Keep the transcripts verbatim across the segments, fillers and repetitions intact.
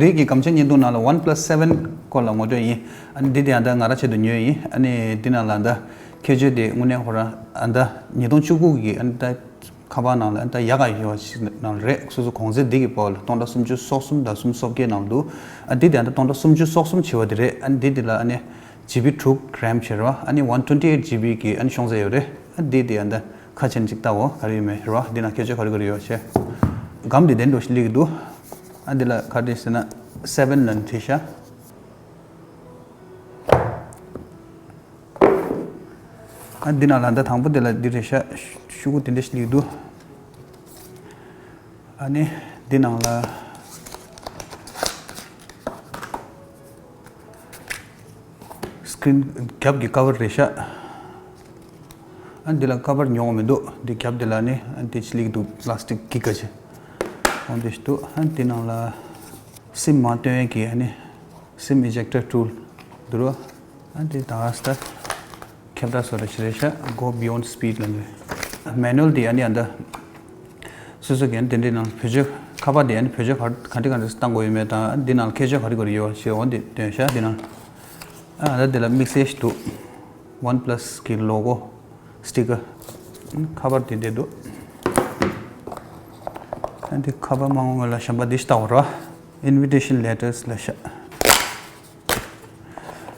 དེ་གི་སྒམ་ཆས་བརྙན་ཐུང་ནང་ལ་OnePlus Seven སྐོར་ལ་ངོ་སྤྲོད་ཡིན། ཨ་ནི་འདི་དེ་ཨ་ད་ང་རང་ཆེད་དུ་ཉོས་ཡིན། ཨ་ནི་འདི་ནང་ལ་ཨ་ད་ཁྱད་ཆོས་དེ་དངོས་གནས་ཁོ་རང་ཨ་ད་ཉིས་སྟོང་བཅུ་དགུ་གི་ཨ་ནི་ད་ཁ་པར་ནང་ལ་ཨ་ད་ཡག་ག་ཡོད་པ་ཞིག་ནང་རེད། སོ་སོ་གོང་ཚད་འདི་གི་བར་ལ་སྟོང་ཕྲག་སུམ་ཅུ་སོ་གསུམ་དང་སུམ་ཅུ་སོ་བརྒྱད་ནང་འདུག་ཨ་འདི་དེ་ཨ་ད་སྟོང་ཕྲག་སུམ་ཅུ་སོ་གསུམ་བྱས་པ་དེ་རེད། ཨ་ནི་འདི་དེ་ལ་ཨ་ནི་ཇི་བི་དྲུག་རེམ་བྱས་རེད་བ། ཨ་ནི་one twenty eight GB གི་ཨ་ནི་ཤོང་ཚད་ཡོད་རེད། ཨ་འདི་དེ་ཨ་ད་ཁ་ཕྱེ་ནས་ཅིག་ལྟའོ། ག་རེ་ཡོད་མེད་རེད་བ། འདི་ནང་ཁྱད་ཆོས་ག་རེ་ག་རེ་ཡོད་ཤེས། སྒམ་འདི་དེ་འདྲ་ཞིག་སླེབས་ཀྱི་འདུག་ཨ་འདི་ལ་ག་རེ་ཟེར་ན་Seven ལབ་ནས་བྲིས་ཤག་ཨ་འདི་ནང་ལ་ད་དང་པོ་དེ་ལ་འདི་རེད་ཤག་ཤོག་གུ་དེ་འདྲ་ཞིག་སླེབས་ཀྱི་འདུག་ཨ་ནི་འདི་ནང་ལ་སི་ཀི་རིན་རྒྱབ་ཀྱི་ཀ་བར་རེད་ཤག་ཨ་འདི་ལ་ཀ་བར་ཉོ་མི་འདུག་འདི་རྒྱབ་འདི་ལ་ནི་ཨ་འདི་ཅི་ལིག་འདུག་པ་ལ་སི་ཊིག་གི་ཀ་ཅི་འོང་འདི་ཞིག་འདུག་ཨ་འདི་ནང་ལ་སིམ་མར་བཏོན་ཡས་ཀྱི་ཨ་ནི་སིམ་ཨི་ཇེག་ཊར་ཊུལ་འདུག་རོ། ཨ་འདི་ད་ཨ་སི་ད་ཁྱབ་བསྒྲགས་བཟོ་འདྲ་ཞིག་རེད་ཤག Go Beyond Speed ལབ་ནས། མེ་ནུ་ཨལ་འདི་ཨ་ནི་ཨ་ད་སོ་སོ་གི་ཨ་ནི་དེ་འདྲའི་ནང་བེད་སྤྱོད་ཁ་པར་འདི་ཨ་ནི་བེད་སྤྱོད་ག་ག་འདྲ་ག་འདྲ་བཏང་དགོས་ཡོད་མེད་དང་། ཨ་འདི་ནང་ཁྱད་ཆོས་ག་རེ་ག་རེ་ཡོད་ཞེས་འོ་འདི་སྟོན་ཤག་འདི་ནང་ཨ་ད་འདི་ལ་དམིགས་བསལ་ཞིག་འདུག་ཝན་པ་ལ་སི་གི་ལོ་གོ་སི་ཊི་ཀར། ཁ་པར་དེ་འདྲ་འདུག་ཨ་འདི་ཁ་པར་མང་བོ་ལ་གཞན་པ་འདི་ཞིག་ལྟ་བ་ར། Invitation Letters ལབ་ཤག་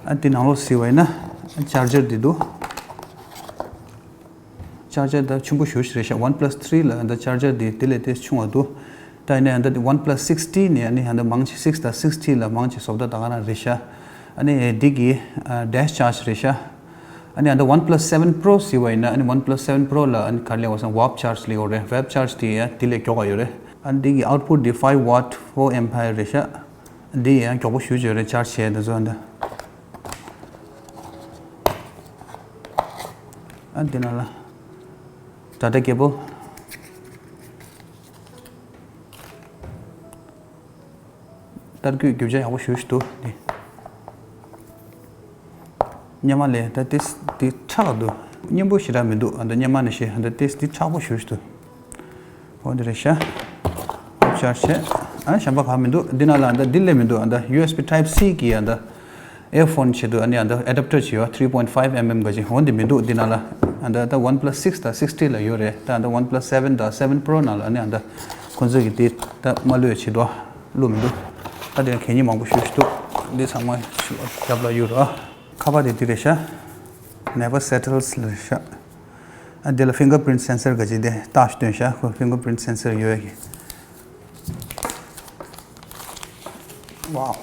ཨ་འདི་ནང་ལོགས་གཟིགས་པ་ཡིན་ན་ཅར་ཇར་འདི་འདུག་ཅར་ཇར་ད་ཆེན་པོ་ཞེ་པོ་ཞིག་རེད་ཤག་ཝན་པ་ལ་སི་ཐི་རི་ལ་ད་ཅར་ཇར་འདི་དེ་ལས་ཏོག་ཙམ་ཆུང་བ་འདུག་ད་ཡིན་ན་ཡང་ད་ཝན་པ་ལ་སི་སིག་ཊི་ནས་ཨ་ནི་ཡང་ད་མང་ཆེ་སིགས་དང་སིག་ཊི་ལ་མང་ཆེ་བཟོ་ལྟ་ད་ག་རང་རེད་ཤག་ཨ་ནི་འདི་གི་ཨ་ཌེཤ་ཅར་ཇ་རེད་ཤག་ཨ་ནི་ཡང་ད་ཝན་པ་ལ་སི་སེ་ཝན་པྲོ་གཟིགས་པ་ཡིན་ན་ཨ་ནི་ཝན་པ་ལ་སི་སེ་ཝན་པྲོ་ལ་ཨ་ནི་ག་རེ་ལབ་དགོས་སམ་ཝེབ་ཅར་ཇ་ལབ་དགོས་རེད། ཝེབ་ཅར་ཇ་དེ་ཡང་དེ་ལས་མགྱོགས་པ་ཡོད་རེད། ཨ་ནི་འདི་གི་ཨའུ་ཊི་པུཊ་དེ་ཕའིབ་ཝཊ་ཕོར་ཨེམ་པི་ཡར་རེད་ཤག་འདི་ཡང་མགྱོགས་པོ་ཞེ་པོ་ཅིག་ཡོད་རེད། ཅར་ཇ་བྱས་དེ་ཚོ་འདི། ཨ་འདི་ནང་ལ་ཌ་ཊ་ཀེ་བལ། ཏར་སྐུད་རྒྱུ་ཆ་ཡག་པོ་ཞེ་པོ་ཞིག་འདུག་འདི། སྔོན་མ་ལས་ད་ཏོག་ཙམ་འདི་མཁྲེགས་འདུག་སྙན་པོ་ཞེ་དྲག་མི་འདུག་ཨ་ད་སྔོན་མ་ནང་བཞིན་ཨ་ད་ཏོག་ཙམ་འདི་མཁྲེགས་པོ་ཞེ་པོ་ཞིག་འདུག་འོ་འདི་རེད་ཤག་ཨོབ་ཅར་ཇ་བྱས། ཨ་གཞན་པ་གང་མི་འདུག་འདི་ནང་ལ་ཨ་ད་འདི་ལས་མི་འདུག་ཨ་ད་ཡུ་ཨེས་བི་ཊའིབ་སི་གི་ཨ་ད་ཨེར་ཕོན་ཆེད་དུ་ཨ་ནི་ཨ་ད་ཨེ་ཌབ་ཊར་ཅིག་ཡོད། ཐི་རི་པོའིན་ཕའིབ་ཨེམ་ཨེམ་ག་ཅིག་འོ་འདི་མི་འདུག་འདི་ནང་ལ་ཨ་ད་ད་ཝན་པ་ལ་སི་སིགས་དང་སིག་ཊི་ལ་ཡོད་རེད། ད་ཨ་ད་ཝན་པ་ལ་སི་སེ་ཝན་དང་སེ་ཝན་པྲོ་ནང་ལ་ཨ་ནི་ཨ་ད་ཁོང་ཚོ་གི་དེ་ད་མ་བླུགས་ཆེད་དུ་བླུགས་མི་འདུག་ད་དེ་གད་སྙིགས་མང་པོ་ཞེ་པོ་ཞིག་འདུག་འདི་ཚང་མ་རྒྱབ་ལ་གཡུག་རོགས། ཁ་པར་དེ་འདི་རེད་ཤག Never Settles ལབ་ཤག་ཨ་འདི་ལ་ཕིང་གར་པི་རིན་ཊི་སེན་སར་ག་ཅིག་དེ་རྟགས་ཤིག་སྟོན་ཤག་ཁོ་ཕིང་གར་པི་རིན་ཊི་སེན་སར་ཡོད་ཡ་གི། ཝའོ།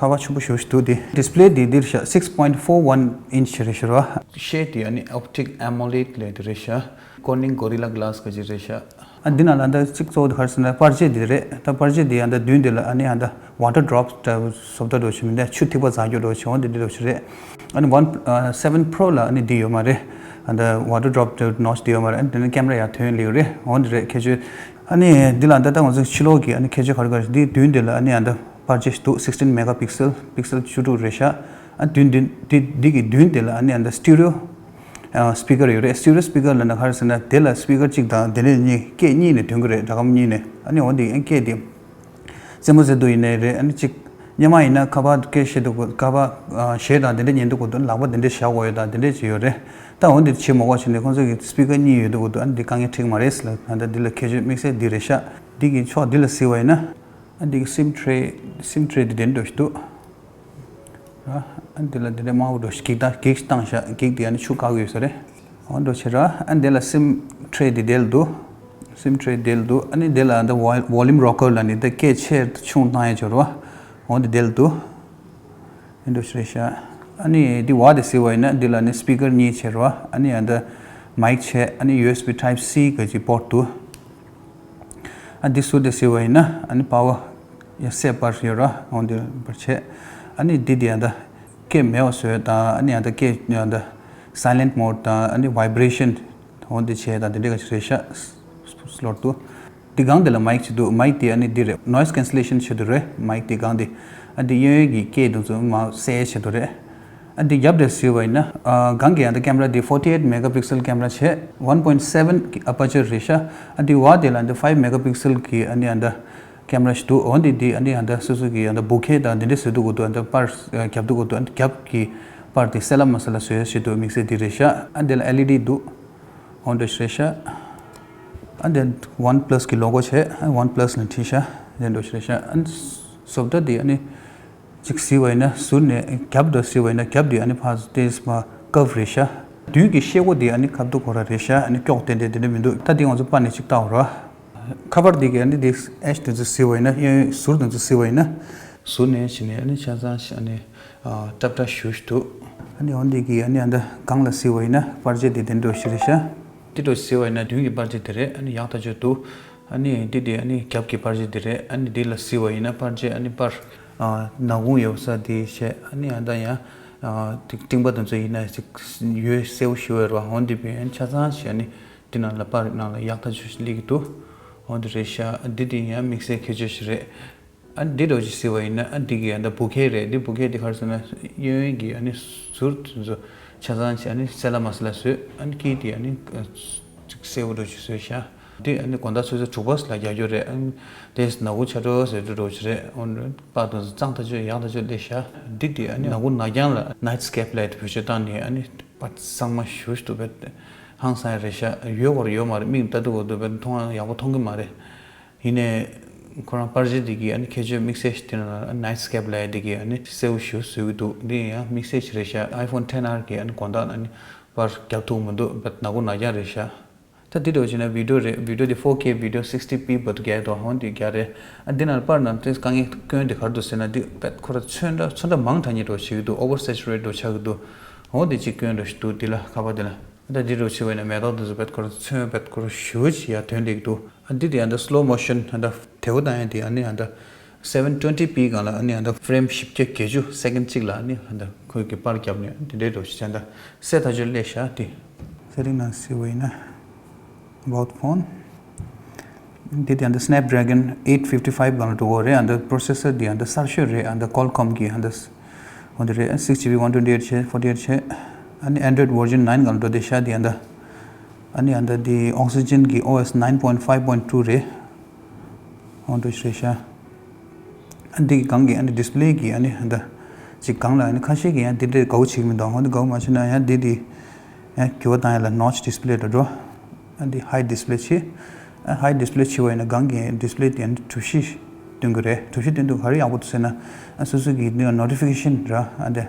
ཁ་པར་ཆེན་པོ་ཞེ་པོ་ཞིག་འདུག་འདི། ཌིས་པི་ལེ་འདི་འདིར་ཤག six point four one inch རེད་ཤག་ར། ཤེ་ཌི་དེ་ཨ་ནི་ཨོབ་ཊིག་ཨེ་མོ་ལེ་ཌི་ལབ་དེ་རེད་ཤག Corning Gorilla Glass ག་ཅིག་རེད་ཤག་ཨ་འདི་ནང་ལ་ད་གཅིག་གཙོ་བོ་དེ་ག་རེ་ཟེར་ན་པར་ཆས་འདི་རེད། ད་པར་ཆས་འདི་ཨ་ད་མདུན་འདི་ལ་ཨ་ནི་ཨ་ད་ཝ་ཊར་ཌོབ་ལྟ་བུ་བཟོ་ལྟ་འདྲ་བོ་ཞིག་མི་འདུག་ཆུ་ཐིགས་པ་འཛག་རྒྱུ་འདྲ་བོ་ཞིག་འོ་འདི་འདྲ་འདྲ་བོ་ཞིག་རེད། ཨ་ནི་ཝན་སེ་ཝན་པྲོ་ལ་ཨ་ནི་འདི་ཡོད་མ་རེད། ཨ་ད་ཝ་ཊར་ཌོབ་ནོ་ཆི་འདི་ཡོད་མ་རེད། ཨ་ནི་དེ་ནི་ཀེམ་ར་ཡར་ཐོན་ལེ་རེད། འོ་འདི་རེད་ཁྱད་ཆོས། ཨ་ནི་འདི་ལ་ད་ལྟ་ང་ཚོ་ཕྱི་ལོགས་ཀྱི་ཨ་ནི་ཁྱད་ཆོས་ག་རེ་ག་རེ་འདི་མདུན་འདི་ལ་ཨ་ནི་ཨ་ད་པར་ཆས་ཤིག་འདུག sixteen megapixel pixel བཅུ་དྲུག་རེད་ཤག་ཨ་མདུན་འདི་འདི་འདི་གི་མདུན་འདི་ལ་ཨ་ནི་ཨ་ད་སི་ཊི་རི་ཡོ་ཨ་སི་པི་ཀར་ཡོད་རེད། སི་ཊི་རི་ཡོ་སི་པི་ཀར་ལབ་ན་ག་རེ་ཟེར་ན་དེ་ལ་སི་པི་ཀར་གཅིག་དང་དེ་ནས་གཉིས་སྐད་གཉིས་ནས་ཐོན་གི་རེད། སྒྲ་སྒམ་གཉིས་ནས། ཨ་ནི་འོ་འདི་སྐད་འདི་རྩེད་མོ་རྩེ་དུས་ཡིན་ནའི་རེད། ཨ་ནི་གཅིག་སྔོན་མ་ཡིན་ན་ཁ་པར་སྐད་བཤད་དུས་ཁ་པར་གཞས་དང་དེ་འདྲ་ཉན་དུས་སྐབས་དུ་ལག་པ་དེ་འདྲ་བཞག་དགོས་ཡོད་དང་དེ་འདྲ་ཅིག་ཡོད་རེད། ད་འོ་འདི་བྱེད་མ་དགོས་བྱས་ནས་ཁོང་ཚོ་གི་སི་པི་ཀར་གཉིས་ཡོད་དུས་སྐབས་དུ་ཨ་ནི་འདི་དཀའ་ངལ་འཕྲད་ཀྱི་མ་རེད་ཟེར་ལབ། ད་ལྟ་འདི་ལ་ཁྱད་ཆོས་དམིགས་བསལ་འདི་རེད་ཤག་འདི་གི་ཕྱོགས་འདི་ལ་གཟིགས་པ་ཡིན་ན། ཨ་འདི་གི་སིམ་ཊྲེ་སིམ་ཊྲེ་འདི་དེ་འདྲ་ཞིག་འདུག་ར། ཨ་འདི་ལ་འདི་འདྲ་དམར་པོ་འདྲ་ཞིག་འགྱིག་ད་འགྱིག་ཞིག་བཏང་ཤག་འགྱིག་འདི་ཨ་ནི་ཆུ་བཀག་གི་ཡོད་ས་རེད། འོ་འདྲ་བྱེད་ར། ཨ་འདི་ལ་སིམ་ཊྲེ་འདི་དེ་ལ་འདུག་སིམ་ཊྲེ་དེ་ལ་འདུག་ཨ་ནི་འདི་ལ་འདི་ཝོ་ལུམ་རོ་ཀར་ལབ་ནི་འདི་སྐད་ཆེ་ཆུང་བཏང་ཡ་ཅིག་ཡོད་རེད་བ། འོ་འདི་དེ་ལ་འདུག་འདི་འདྲ་ཞིག་རེད་ཤག་ཨ་ནི་འདི་བ་དེ་གཟིགས་པ་ཡིན་ན་འདི་ལ་ནི་སི་པི་ཀར་གཉིས་བྱས་རེད་བ། ཨ་ནི་ཨ་འདི་མའིག་བྱས། ཨ་ནི་ཡུ་ཨེས་བི་ཊའིབ་སི་གི་པོཊ་འདུག་ཨ་འདི་ཟུར་དེ་གཟིགས་པ་ཡིན་ན་ཨ་ནི་པ་ཝར་ཡ་སེབ་པར་ཡོད་ར། འོ་འདི་པར་བྱས། ཨ་ནི་འདི་དེ་ཨ་ད་སྐད་མེད་པ་བཟོས་དང་། ཨ་ནི་ཨ་ད་སྐད་ཨ་ད་སའི་ལེན་ཊི་མོཌ་དང་། ཨ་ནི་ཝའི་བྷི་རེ་ཤན་འོ་འདི་བྱས་དང་དེ་འདྲ་ག་ཅིག་རེད་ཤག་སི་ལོཊ་འདུག་འདི་སྒང་དེ་ལ་མའིག་ཅིག་འདུག་མའིག་དེ་ཨ་ནི་འདི་རེད། ནོའིས་ཀེན་སི་ལེ་ཤན་ཆེད་དུ་རེད། མའིག་དེ་སྒང་དེ་ཨ་འདི་གཡས་གཡོན་གྱི་སྐད་དེ་ཚོ་མར་སེལ་ཆེད་དུ་རེད། ཨ་འདི་རྒྱབ་དེ་གཟིགས་པ་ཡིན་ན་ཨ་སྒང་གི་ཨ་འདི་ཀེམ་ར་དེ་forty eight megapixel ཀེམ་ར་བྱས། one point seven གི་ཨ་པར་ཅར་རེད་ཤག་ཨ་འདི་བ་དེ་ལ་འདི་five megapixel གི་ཨ་ནི་ཨ་འདི་ ཀེམ་ར་ཞིག་འདུག་འོན་ཏེ་འདི་ཨ་ནི་ཨ་ད་སོ་སོ་གི་ཨ་ད་བུ་ཁེ་དང་འདི་འདྲ་བཟོ་འདུག་གོ་འདུག་ཨ་ད་པར་རྒྱབ་འདུག་གོ་འདུག་ཨ་ད་རྒྱབ་ཀྱི་པར་དེ་སེ་ལ་མ་སེ་ལ་བཟོ་ཡ་ཞིག་འདུག་དམིགས་བསལ་འདི་རེད་ཤག་ཨ་འདི་ལ་ཨེལ་ཨི་ཌི་འདུག་འོན་ཏེ་ཞིག་རེད་ཤག་ཨ་འདི་ཝན་པ་ལ་སི་གི་ལོ་གོ་བྱས་ཨ་ཝན་པ་ལ་སི་ལ་བྲིས་ཤག་འདི་འདྲ་ཞིག་རེད་ཤག་ཨ་བཟོ་ལྟ་འདི་ཨ་ནི། གཅིག་གཟིགས་པ་ཡིན་ན་ཟུར་ནས་རྒྱབ་དུ་གཟིགས་པ་ཡིན་ན་རྒྱབ་དེ་ཨ་ནི་ཕར་ཏེས་མ་ཀབ་རེད་ཤག་མདུན་གྱི་ཤེལ་སྒོ་དེ་ཨ་ནི་ཁ་ཐུག་ཁོ་ར་རེད་ཤག་ཨ་ནི་ཀྱོག་ཏན་ཏན་དེ་འདྲ་མི་འདུག་ད་དེ་ང་ཚོ་པར་ནས་གཅིག་བལྟ་འོ་ར། ཁ་པར་དེ་གི་ཨ་ནི་དེ་ཨེ་ཤི་དེ་ཚོ་གཟིགས་པ་ཡིན་ན་ཡང་ཟུར་དེ་ཚོ་གཟིགས་པ་ཡིན་ན། ཟུར་ནས་ཕྱིན་ནས་ཨ་ནི་ཆ་ཚང་ཞིག་ཨ་ནི་ཏབ་ཏབ་ཞུ་ཞུ་འདུག་ཨ་ནི་འོན་དེ་གི་ཨ་ནི་ཨ་ད་སྒང་ལ་གཟིགས་པ་ཡིན་ན་པར་ཆས་དེ་དེ་འདྲ་ཞིག་རེད་ཤག་དེ་འདྲ་གཟིགས་པ་ཡིན་ན་མདུན་གྱི་པར་ཆས་དེ་རེད། ཨ་ནི་ཡག་ཐག་ཆོད་འདུག་ཨ་ནི་འདི་དེ་ཨ་ནི་རྒྱབ་ཀྱི་པར་ཆས་དེ་རེད། ཨ་ནི་འདི་ལ་གཟིགས་པ་ཡིན་ན་པར་ཆས་ཨ་ནི་པར། ཨ་ནག་ཁུང་ཡོད་ས་དེ་བྱས་ཨ་ནི་ཨ་ད་ཡང་ཨ་ཏི་ཏིང་པ་དེ་ཚོ་ཡིན་ན་ཅིག་ཡོད་གསལ་པོ་ཞུ་བའི་རོ་འོན་ཏེ་བས་ཆ་ཚང་ཞིག་ཨ་ནི་འདི་ནང་ལ་པར་ནང་ལ་ཡག་ཐག་ཆོད་ཞིག་སླེབས་ཀྱི་འདུག་འོན་ཏེ་རེད་ཤག་འདི་དེ་ཡང་དམིགས་བསལ་ཁྱད་ཆོས་ཞིག་རེད། ཨ་འདི་འདྲ་ཞིག་གཟིགས་པ་ཡིན་ན་ཨ་འདི་གི་ཨ་ད་བུ་ཁེ་རེད། འདི་བུ་ཁེ་འདི་ག་རེ་ཟེར་ན་གཡས་གཡོན་གྱི་ཨ་ནི་ཟུར་དེ་ཚོ་ཆ་ཚང་ཞིག་ཨ་ནི་སེ་ལ་མ་སེ་ལ་བཟོས་ཨ་ནི་དཀྱིལ་དེ་ཨ་ནི་ཅིག་གསལ་པོ་འདྲ་ཞིག་བཟོས་ཤག་འདི་ཨ་ནི་དགོང་དག་ཆུ་ཚོད་དྲུག་པ་ལ་རྒྱག་རྒྱུ་རེད། ཨ་ནི་དེ་ནག་ཁུང་ཆ་འགྲོ་ཟེར་འགྲོ་འགྲོ་ཞིག་རེད། འོན་ཏེ་པར་དེ་ཚོ་གཙང་ཐག་ཆོད་ཡག་ཐག་ཆོད་སླེབས་ཤག་འདི་དེ་ཨ་ནི་ནག་ཁུང་ནག་རྐྱང་ལ་ནའིཊ་སི་ཀེབ་ལབ་དེ་བེད་སྤྱོད་བཏང་ནས་ཨ་ནི་པར་གཙང་མ་ཞེ་པོ་ཞིག་འདུག་པས་ཧང་སང་ཡ་རེད་ཤག་ཡོད་བར་ཡོད་མ་རེད། མིག་ལྟ་དུས་འོ་འདུག་པས་མཐོང་ཡག་པོ་མཐོང་གི་མ་རེད། ཡིན་ནའི་ཁོ་རང་པར་ཆས་འདི་གི་ཨ་ནི་ཁྱད་ཆོས་དམིགས་བསལ་ཞིག་དེ་ནང་ལ་ནའིཊ་སི་ཀེབ་ལབ་ཡ་འདི་གི་ཨ་ནི་གསལ་པོ་ཞེ་པོ་བཟོས་ཀྱི་འདུག་འདི་ཡང་དམིགས་བསལ་ཞིག་རེད་ཤག་ཨའི་ཕོན་ཊེན་ཨར་གི་ཨ་ནི་དགོང་དག་ཨ་ནི་པར་རྒྱབ་ཐུབ་མི་འདུག་པས་ནག་ཁུང་ནག་རྐྱང་རེད་ཤག་ད་འདི་འདྲ་བྱས་ན་བི་ཌི་ཡོ་རེད། བི་ཌི་ཡོ་འདི་ཕོར་ཀེ་བི་ཌི་ཡོ་སིག་སི་ཊི་པི་བར་དུ་རྒྱག་ཡ་འདུག་འོན་ཏེ་རྒྱག་རེད། ཨ་འདི་ནང་ལ་པར་ནང་དེ་དཀའ་ངལ་སྐྱོན་དེ་ག་རེ་འདུག་ཟེར་ན་འདི་པས་ཁོ་ར་ཚོན་ཁྲ་ཚོན་ཁྲ་མང་དྲགས་ཉིད་འདྲ་བྱེད་ཀྱི་འདུག་ཨོ་ཝར་སེ་ཅུ་རེ་ཊི་འདྲ་ཆགས་ཀྱི་འདུག་འོ་དེ་གཅིག་སྐྱོན་འདྲ་ཞིག་འདུག་འདི་ལ་ཁ་པར་འདི་ལ། ད་འདི་འདྲ་བྱས་པ་ཡིན་ན་མེ་ཏོག་འདི་ཚོ་པས་ཁོ་ར་ཚོན་པས་ཁོ་ར་ཞེ་པོ་ཅིག་ཡར་ཐོན་བསྡད་ཀྱི་འདུག་ཨ་འདི་དེ་ཡང་ད་སི་ལོ་མོ་ཤོན་ད་དལ་པོ་བཏང་ཡ་དེ་ཨ་ནི་ཡང་ད་སེ་ཝེན་ཊུ་ཝེན་ཊི་པི་སྒང་ལ་ཨ་ནི་ཡང་ད་ཧྥེ་རེམ་བཞི་བརྒྱ་བརྒྱད་ཅུ་སེ་ཀེན་གཅིག་ལ་ཨ་ནི་ཡང་ད་ཁོས་ཀྱི་པར་བརྒྱབ་ནས་འདི་འདྲའི་འདྲ་བྱས་ད་གསལ་ཐག་ཆོད་སླེབས་ཤག་དེ། སེ་ཊིང་ནང་གཟིགས་པ་ཡིན་ན། About phone. འདི་དེ་ཡང་ད་སི་ནེབ་ཌི་རེ་གོན་ཨེ་ཊི་ཕིབ་ཊི་ཕའིབ་སྒང་ལ་འགྲོ་གི་རེད། ཡང་ད་པོ་རོ་སེ་སར་དེ་ཡང་ད་གསར་ཤོས་རེད། ཡང་ད་ཀོལ་ཀོམ་གི་ཡང་ད་འོ་འདི་རེད། སིག་ཇི་བི་ཝན་ཊུ་ཝེན་ཊི་ཨེ་ཊི་བྱས་ཕོར་ཊི་ཨེ་ཊི་བྱས། ཨ་ནི་ཨེན་ཌོ་རོ་ཡིཌ་ཝར་ཤན་ནའིན་སྒང་ལ་འགྲོ་བསྡད་ཤག་དེ་ཡང་ད། ཨ་ནི་ཡང་ད་དེ་ཨོག་སི་ཇན་གི་ཨོ་ཨེས་ནའིན་པོ་ཡིན་ཕའིབ་པོ་ཡིན་ཊུ་རེད། འོ་འདྲ་ཞིག་རེད་ཤག་ཨ་འདི་གི་སྒང་གི་ཨ་ནི་ཌིས་པ་ལེ་གི་ཨ་ནི་ད་ཅིག་སྒང་ལ་ཨ་ནི་ཁ་ཤས་ཀྱིས་ཡང་འདི་འདྲའི་དགའ་བོ་བྱེད་ཀྱི་མི་འདུག་འོ་འདི་དགའ་བོ་མ་བྱེད་ན་ཡང་འདི་འདི་ཡང་འགྱུར་བ་བཏང་ཡ་ལ་ནོ་ཆི་ཌིས་པ་ལེ་འདྲ་འགྲོ། ཨ་འདི་ཧའི་ཌིས་པ་ལེ་བྱེད། ཨ་ཧའི་ཌིས་པ་ལེ་བྱེད་པ་ཡིན་ན་སྒང་གི་ཌིས་པ་ལེ་དེ་ཨ་ནི་གྲུ་བཞི་སྟོན་གྱི་རེད། གྲུ་བཞི་སྟོན་དུས་ག་རེ་ཡག་པོ་འདུག་ཟེར་ན་ཨ་སོ་སོ་གི་འདི་ནོ་ཊི་ཕི་ཀེ་ཤན་ར་ཨ་འདི་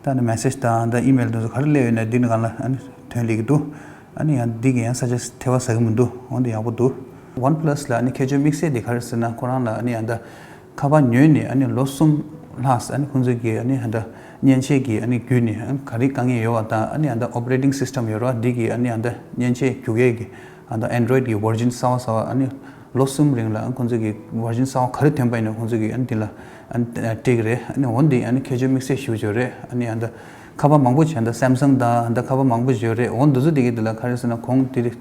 ད་ནི་མེ་སེ་ཇི་དང་ད་ཨི་མེལ་དེ་ཚོ་ག་རེ་སླེབས་ཡོད་ན་འདི་ནི་སྒང་ལ་ཨ་ནི་ཐོན་སླེབས་ཀྱི་འདུག་ཨ་ནི་ཡང་འདི་གི་ཡང་ས་ཆ་ཐེ་བ་ཟ་གི་མི་འདུག་འོ་འདི་ཡག་པོ་འདུག་ཝན་པ་ལ་སི་ལ་ཨ་ནི་ཁྱད་ཆོས་དམིགས་བསལ་འདི་ག་རེ་ཟེར་ན་ཁོ་རང་ལ་ཨ་ནི་ཡང་ད་ཁ་པར་ཉོས་ནས་ཨ་ནི་ལོ་གསུམ་ལྷག་ཨ་ནི་ཁོང་ཚོ་གི་ཨ་ནི་ཡང་ད་མཉེན་ཆས་ཀྱི་ཨ་ནི་བརྒྱུད་ནས་ཨ་ནི་ག་རེ་དཀའ་ངལ་ཡོད་པ་དང་ཨ་ནི་ཡང་ད་ཨོ་པ་རེ་ཊིང་སིས་ཊམ་ཡོད་རེད་བ། འདི་གི་ཨ་ནི་ཡང་ད་མཉེན་ཆས་རྒྱུག་ཡས་ཀྱི་ཨ་ད་ཨེན་ཌོ་རོ་ཡིཌ་གི་ཝར་ཤན་གསར་པ་གསར་པ་ཨ་ནི་ལོ་གསུམ་རིང་ལ་ཨ་ཁོང་ཚོ་གི་ཝར་ཤན་གསར་པ་ག་རེ་ཐོན་པ་ཡིན་ན་ཁོང་ཚོ་གི་ཨ་ནི་འདི་ལ་ཨ་ནི་སྤྲད་ཀྱི་རེད། ཨ་ནི་འོ་འདི་ཨ་ནི་ཁྱད་ཆོས་དམིགས་བསལ་ཞེ་པོ་ཅིག་རེད། ཨ་ནི་ཡང་ད་ཁ་པར་མང་པོ་བྱས་ད་སེམ་སང་དང་ད་ཁ་པར་མང་པོ་ཞིག་ཡོད་རེད། འོ་འདི་ཚོ་དེ་གི་དེ་ལ་ག་རེ་ཟེར་ན་གོང་དེ་རེད།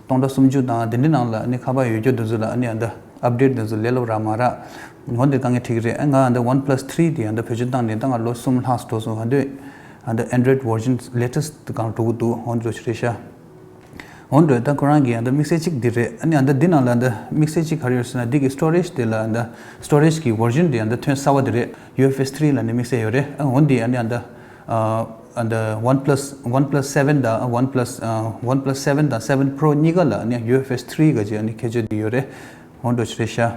སྟོང་ཕྲག་སུམ་ཅུ་དང་དེ་འདྲའི་ནང་ལ་ཨ་ནི་ཁ་པར་ཡོད་རྒྱུ་འདི་ཚོ་ལ་ཨ་ནི་ཨ་ད་ཨབ་ཌེཊ་འདི་ཚོ་ལས་སླ་པོ་རག་མ་རག་འོ་འདི་དཀའ་ངལ་འཕྲད་ཀྱི་རེད། ཨ་ང་ཨ་ད་ཝན་པ་ལ་སི་ཐི་རི་དེ་ཨ་ད་བེད་སྤྱོད་བཏང་ནས་ད་ང་ལོ་གསུམ་ལྷག་འགྲོ་སོང་། ཨ་ད་ཨ་ད་ཨེན་ཌོ་རོ་ཡིཌ་ཝར་ཤན་ལེ་ཊེ་སི་ཊི་སྒང་འགྲོ་གི་འདུག་འོ་འདི་འདྲ་ཞིག་རེད་ཤག་འོ་འདྲ་ད་ཁོ་རང་གི་ཨ་ད་དམིགས་བསལ་གཅིག་འདི་རེད། ཨ་ནི་ཨ་ད་འདི་ནང་ལ་ཨ་ད་དམིགས་བསལ་གཅིག་ག་རེ་ཡོད་ཟེར་ན་འདི་གི་སི་ཊོ་རེཇ་དེ་ལ་ཨ་ད་སི་ཊོ་རེཇ་གི་ཝར་ཤན་དེ་ཨ་ད་ཐོན་གསར་པ་དེ་རེད། ཡུ་ཨེཕ་ཨེས་ཐི་རི་ལབ་ནས་དམིགས་བསལ་ཡོད་རེད། ཨ་འོ་འདི་ཨ་ནི་ཨ་ད་ཨ་ཨ་ད་ཝན་པ་ལ་སི་ཝན་པ་ལ་སི་སེ་ཝན་དང་ཝན་པ་ལ་སི་ཨ་ཝན་པ་ལ་སི་སེ་ཝན་དང་སེ་ཝན་པོ་རོ་གཉིས་ཀ་ལ་ཨ་ནི་ཡུ་ཨེཕ་ཨེས་ཐི་རི་ག་ཅིག་ཨ་ནི་ཁྱད་ཆོས་འདི་ཡོད་རེད། འོ་འདྲ་ཞིག་རེད་ཤག་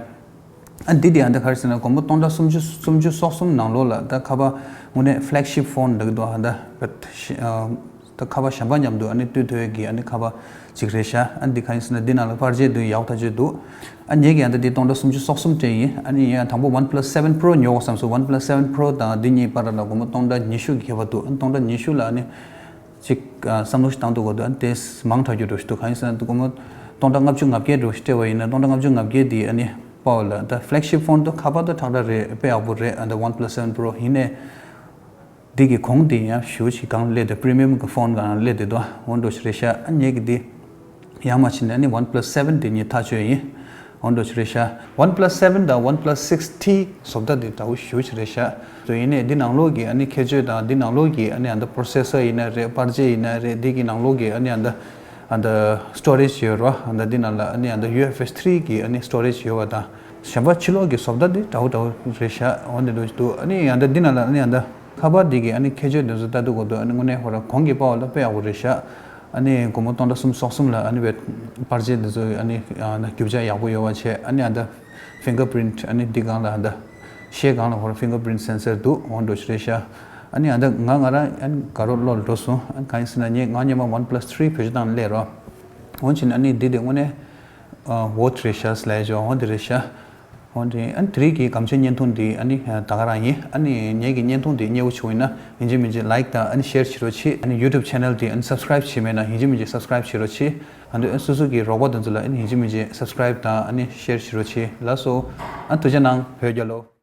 ཨ་འདི་དེ་ཨ་ད་ག་རེ་ཟེར་ན་དགོང་མོ་སྟོང་ཕྲག་སུམ་ཅུ་སུམ་ཅུ་སོ་གསུམ་ནང་ལོགས་ལ་ད་ཁ་པར་དངོས་གནས་ཕེ་ལེག་ཤིབ་ཕོན་འདྲ་གི་འདུག་ཨ་ད་ད་ཁ་པར་གཞན་པ་མཉམ་དུ་ཨ་ནི་ལྟོས་ཐུབ་ཡས་ཀྱི་ཨ་ནི་ཁ་པར་ཅིག་རེད་ཤག་ཨ་འདི་ག་ཡིན་ཟེར་ན་འདི་ནང་ལ་པར་ཆས་འདི་ཡག་ཐག་ཆོད་འདུག་ཨ་ངས་ཀྱི་ཨ་ད་འདི་སྟོང་ཕྲག་སུམ་ཅུ་སོ་གསུམ་སྤྲད་ཡིན། ཨ་ནི་ཡང་དང་པོ་ཝན་པ་ལ་སི་སེ་ཝན་པོ་རོ་ཉོ་དགོས་བསམ་སོང་། ཝན་པ་ལ་སི་སེ་ཝན་པོ་རོ་དང་འདི་གཉིས་བར་ལ་དགོང་མོ་སྟོང་ཕྲག་ཉི་ཤུ་གི་ཁྱད་པར་འདུག་ཨ་སྟོང་ཕྲག་ཉི་ཤུ་ལ་ཨ་ནི་ཅིག་ཨ་བསམ་བློ་ཞིག་བཏང་འདུག་གོ་འདུག་ཨ་དེ་མང་དྲགས་རྒྱུ་འགྲོ་ཞིག་འདུག་གང་ཡིན་ཟེར་ན་འདུག་གོ་མོ་སྟོང་ཕྲག་ལྔ་བཅུ་ང་བརྒྱད་འགྲོ་ཞིག་སྤྲད་པ་ཡིན་ན་སྟོང་ཕྲག་ལྔ་བཅུ་ང་བརྒྱད་དེ་ཨ་ནི་པའོ་ལ་ད་ཕེ་ལེག་ཤིབ་ཕོན་དུ་ཁ་པར་དུ་ཁྲག་ཁྲག་རེད། དཔེ་ཡག་པོ་རེད། ཨ་ད་ཝན་པ་ལ་སི་སེ་ཝན་པོ་རོ་ཡིན་ནས་འདི་གི་གོང་དེ་ཡང་ཞུ་ཞིག་གང་སླེབས་དེ་པི་རི་མི་ཡམ་གི་ཕོན་གང་སླེབས་དེ་འདུག་འོ་འགྲོ་ཞིག་རེད་ཤག་ཨ་ངས་ཀྱི་འདི་ཡང་མ་ཕྱིན་ནས་ཨ་ནི་ཝན་པ་ལ་སི་སེ་ཝན་དེ་ཉིད་ཐག་ཆོད་ཡིན། འོ་འདྲ་ཞིག་རེད་ཤག་ཝན་པ་ལ་སི་སེ་ཝན་དང་ཝན་པ་ལ་སི་སིགས་ཐི་བཟོ་ལྟ་དེ་འདྲ་བོ་ཞེ་པོ་ཅིག་རེད་ཤག་དོ་ཡིན་ནའི་འདི་ནང་ལོགས་ཀྱི་ཨ་ནི་ཁྱད་ཆོས་དང་འདི་ནང་ལོགས་ཀྱི་ཨ་ནི་ཨ་ད་པོ་རོ་སེ་སར་ཡིན་ན་རེད། པར་ཆས་ཡིན་ན་རེད། འདི་གི་ནང་ལོགས་ཀྱི་ཨ་ནི་ཨ་ད་ཨ་ད་སི་ཊོ་རེཇ་ཡོད་རེད་བ། ཨ་ད་འདི་ནང་ལ་ཨ་ནི་ཨ་ད་ཡུ་ཨེཕ་ཨེས་ཐི་རི་གི་ཨ་ནི་སི་ཊོ་རེཇ་ཡོད་པ་དང་ གཞན་པ་ཕྱི་ལོགས་ཀྱི་བཟོ་ལྟ་འདི་འདྲ་བོ་འདྲ་བོ་རེད་ཤག་འོ་འདི་འདྲ་ཞིག་འདུག་ཨ་ནི་ཡང་ད་འདི་ནང་ལ་ཨ་ནི་ཡང་ད་ཁ་པར་འདི་གི་ཨ་ནི་ཁྱད་ཆོས་འདི་ཚོ་ལྟ་དུས་གོ་འདུག་ཨ་ནི་དངོས་གནས་ཧོ་ར་གོང་གི་པ་བ་ལ་དཔེ་ཡག་པོ་རེད་ཤག་ཨ་ནི་སྒོར་མོ་སྟོང་ཕྲག་གསུམ་སོ་གསུམ་ལ་ཨ་ནི་བའི་པར་ཆས་འདི་ཚོ་ཨ་ནི་ཡང་ད་རྒྱུ་ཆ་ཡག་པོ་ཡོད་པ་བྱས། ཨ་ནི་ཡང་ད་ཕིང་གར་པི་རིན་ཊི་ཨ་ནི་འདི་སྒང་ལ་ཡང་ད་ཤེལ་སྒང་ལ་ཧོ་ར་ཕིང་གར་པི་རིན་ཊི་སེན་སར་འདུག་འོ་འདྲ་ཞིག་རེད་ཤག་ཨ་ནི་ཡང་ད་ང་ང་རང་ཨ་ནི་དགའ་རབ་ལོ་འགྲོ་སོང་། ཨ་ནི་གང་ཡིན་ཟེར་ན་ངས་ང་སྔོན་མ་ཝན་པ་ལ་སི་ཐི་རི་བེད་སྤྱོད་བཏང་ནས་སླེབས་རོགས། འོན་ཀྱང་ཨ་ནི་འདི་དེ་དངོས་གནས་ཨ་ཝོ་ཐི་རེད་ཤག་ལབ་ཡ་ཅིག་འོ་འདི་རེད་ཤག་འོ་འདི་ཨ་ནི་དེ་རིང་གི་སྒམ་ཆས་བརྙན་ཐུང་འདི་ཨ་ནི་ད་ག་རང་ཡིན། ཨ་ནི་ངེད་ཀྱི་བརྙན་ཐུང་འདི་མཉེས་པོ་བྱུང་ཡིན་ན་ཡིན་གཅིག་མིན་གཅིག་ལའིཀ་དང་ཨ་ནི་ཤེར་བྱེད་རོགས་གྱིས། ཨ་ནི་ཡུ་ཊུབ་ཆེ་ནལ་འདི་ཨ་ནི་སབ་སི་ཀ་རེབ་བྱས་མེད་ན་ཡིན་གཅིག་མིན་གཅིག་སབ་སི་ཀ་རེབ་བྱེད་རོགས་གྱིས། ཨ་ནི་སོ་སོ་གི་རོགས་པ་དེ་ཚོ་ལ་ཨ་ནི་ཡིན་གཅིག་མིན་གཅིག་སབ་སི་ཀ་རེབ་དང་ཨ་ནི་ཤེར་བྱེད་རོགས་གྱིས། ལགས་སོ། ཨ་ཐུགས་རྗེ་གནང་། བོད་རྒྱལ་ལོ།